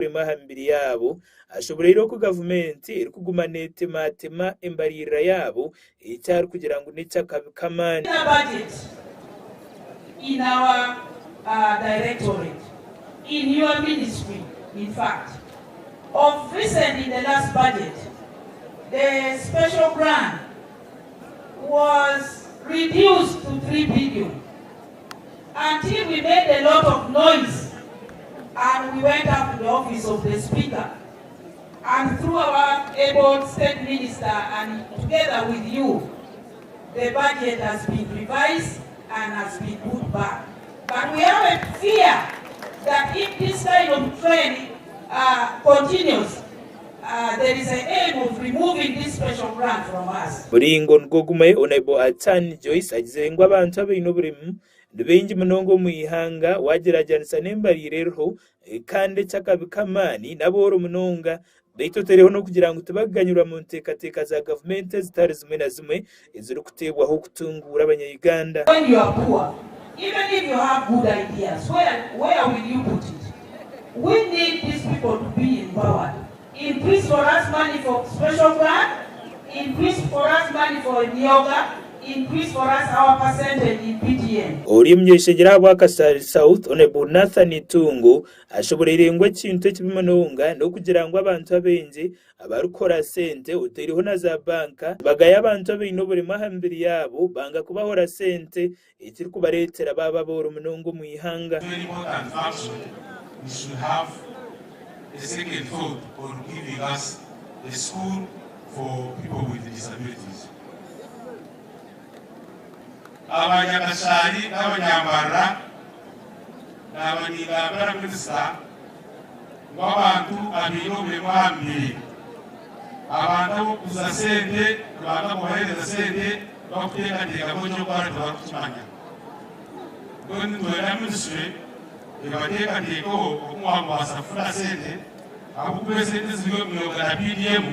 Obulema aha mibiri yaabo, ashoboreire oku gavumenti erikuguma netematema embariirira yaabo eki arikugira ngu n'eky'akabi k'amaani. Budget in our directorate, in your ministry in fact. Of recent in the last budget, the special grant was reduced to 3 billion until we made a lot of noise and we went up to the office of the speaker and through our able state minister and together with you, the budget has been revised and has been put back. But we have a fear that if this kind of trend continues, there is an aim of removing this special grant from us. Muringo nigwo gumwe, Honourable Atani Joyce agizire ngu abantu abaine oburemu ni baingi munonga omu ihanga wagyeragyeranisa n'embariira eriho kandi eky'akabi k'amaani n'abooro munonga beitu otereho n'okugira ngu tibakuganyirwa mu nteekateeka za gavumenti ezitari zimwe na zimwe ezirikuteebwaho kutunguura abanya-Uganda. When you are poor, even if you have good ideas, where, where will you put it? We need these people to be empowered. Increase for us money for special grant, increase for us money for Emyooga, increase for us our percentage in PDM. Ori omuny'eishengyero ahabwa Kasari South, Hon. Nathan Itungo ashoboreire ngu ekintu ekibi munonga n'okugira ngu abantu abaingi abarikukora sente oteireho na za banka nibagaya abantu abaine oburema aha mibiri yaabo banga kubahora sente ekirikubareetera baaba abooro munonga omu ihanga. Very important function, we should have a second thought on giving us a school for people with disabilities. Abanyakashari n'abanyambarara naaba ningambira minisita ngu abantu abaine oburema aha mibiri, abantu abarikuguza sente nibanga kubaheereza sente bakuteekateeka ngu eky'okukora tibarikukimanya. Mbwenu nitwenda minisitule ebateekateekeho oku mwakubaasa kufuna sente ahabw'okuba esente eziri omu Myooga na PDM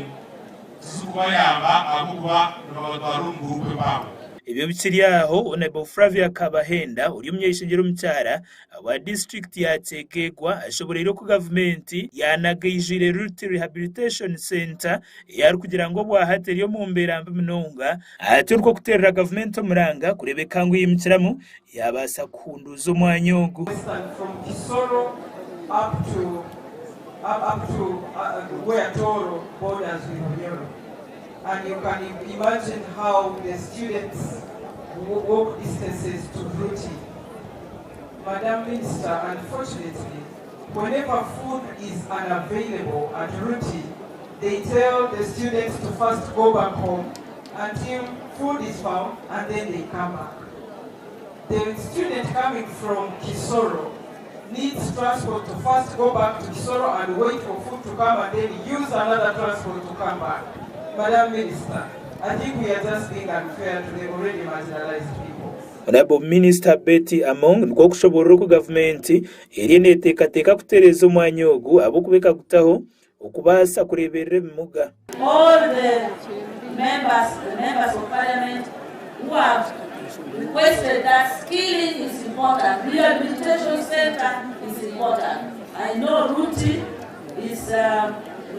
tizirikubayamba ahabw'okuba nibabatwara omu guruupu empango. Ebyo bikiri aho, Hon. Flavia Kabahenda ori omunyaishengyero omukyara wa disiturikiti ya Kyegegwa ashoboreire oku gavumenti yaanagaijwire Ruti Rehabilitation Centre ei arikugira ngu obwahati eri omu mbeera mbi munonga atyo nikwo kuteerera gavumenti omuranga kureebeka ngu eyimukiramu yaabaasa kuhunduuza omwanya ogu. Western from Kisoro up to up to where Toro borders with Bunyoro and you can imagine how the students walk distances to Ruti. Madam Minister, unfortunately, whenever food is unavailable at Ruti, they tell the students to first go back home until food is found and then they come back. The student coming from Kisoro needs transport to first go back to Kisoro and wait for food to come and then use another transport to come back. Madam Minister, I think we are just being unfair to the already marginalized people. Honourable Minister Betty Among nikwo kushoboorora oku gavumenti eriyo neteekateeka kutereeza omwanya ogu ahabw'okuba ekagutaho okubaasa kureeberera ebimuga. All the members, the members of parliament who have requested that skilling is important, rehabilitation center is important. I know Ruti is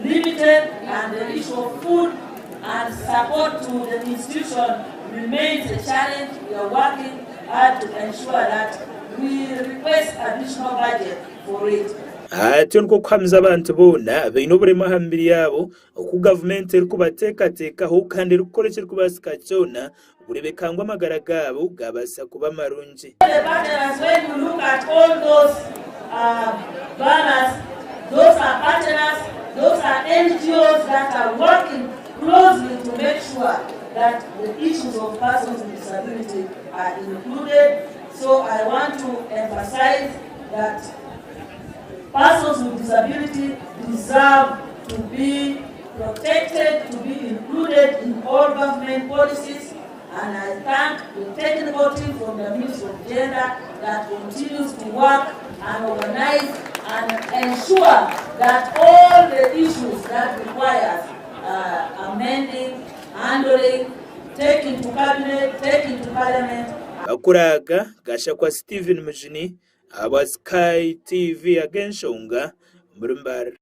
limited and the issue of food and support to the institution remains a challenge. We are working hard to ensure that we request additional budget for it. Atyo nikwo kuhamiza abantu boona abaine oburema aha mibiri yaabo oku gavumenti erikubateekateekaho kandi erikukora ekirikubaasika kyona kureebeka ngu amagara gaabo gaabaasa kuba marungi. The partners, when you look at all those banners, those are partners, those are NGOs that are working closely to make sure that the issues of persons with disability are included. So I want to emphasize that persons with disability deserve to be protected, to be included in all government policies. And I thank the technical team from the Ministry of Gender that continues to work and organize and ensure that all the issues that requires amending, handling, taking to cabinet, taking to parliament. Akuraaga, Gashakwa Steven Mujuni, ahabwa Sky TV ag'enshonga. Omuri Mbarara.